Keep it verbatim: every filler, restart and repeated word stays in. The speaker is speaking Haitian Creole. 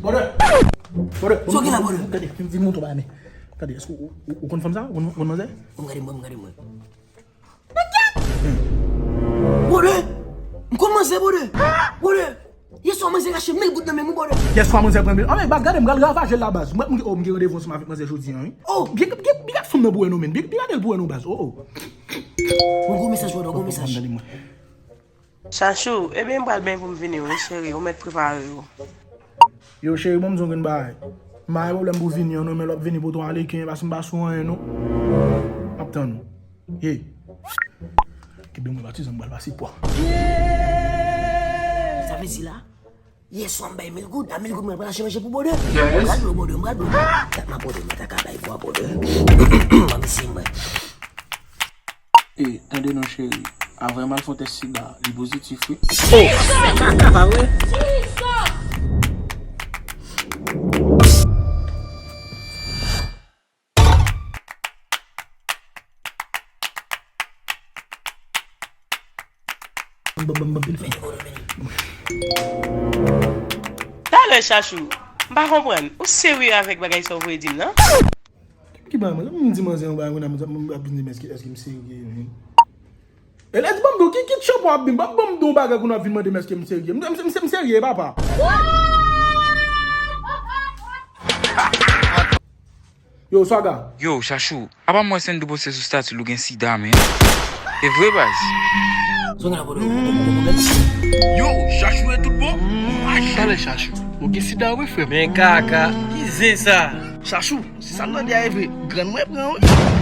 Brother! Brother! Sa w gen la, brother? Gade, vin, vin montre w bagay, men. Gade, èske ou, ou, ou konn fanm sa? Ou konn, ou konn manzè? Bon, gade mwen, gade mwen. Brother! M konn manzè, brother! Brother! Yèswa manzè rache mil goud nan men m, brother! Yèswa manzè pran mil. Ah, men, baz, gade, m pral ravaje l la, baz. Mwen, m, oh, m gen randevou ansanm avèk manzè jodi a, wi. Oh! Big, big, big up fanm nan pou wè nou, men. Big, big up pou wè nou, baz. Oh, oh. Yon gwo mesaj, brother, yon gwo mesaj. Gade mwen. Chachou, ebyen m pral benyen pou m vini wi, cheri, ou mèt prepare w. Yo, cheri, bon, m di w yon grenn bagay. M pa gen pwoblèm pou w vini an non, men lè w ap vini pou w ale ken, paske m pa sou anyen non. M ap tann ou. Ye. Kenbe mwen patizan, m pral pase pwa. Sa vle di la, yèswa m bay mil goud, a mil goud mwen pral achte manje pou brother. Yes. M pral blo brother, m pral blo. Dat m ap brother, mwen ta ka bay bwa brother. Mwen mesye mwen. E, tande non cheri, avan m al fè yon tès sida, li pozitif wi. Oh! Sa pa vre? Talè Chachou, m pa konprann. Ou serye avèk bagay sa w voye di m nan? Ki bagay, mwen, m di manzè yon bagay, kounye a m ap vin di m èske, èske m serye, men. E lè di ban m di w, ki, ki chanpon ap vin, ban, ban m di w yon bagay, kounye a ap vin mande m èske m serye. M, m, m, m serye, papa. Yo, Swaga. Yo, Chachou, apa m wè Sendou poste sou stati l ou gen sida, men. E vre, baz? Yo, Chachou e tout bon? Talè, Chachou, ou gen sida wi, frè m. Men kaka, ki zen sa? Chachou, si sa l mande a e vre, grann mwen pran wi.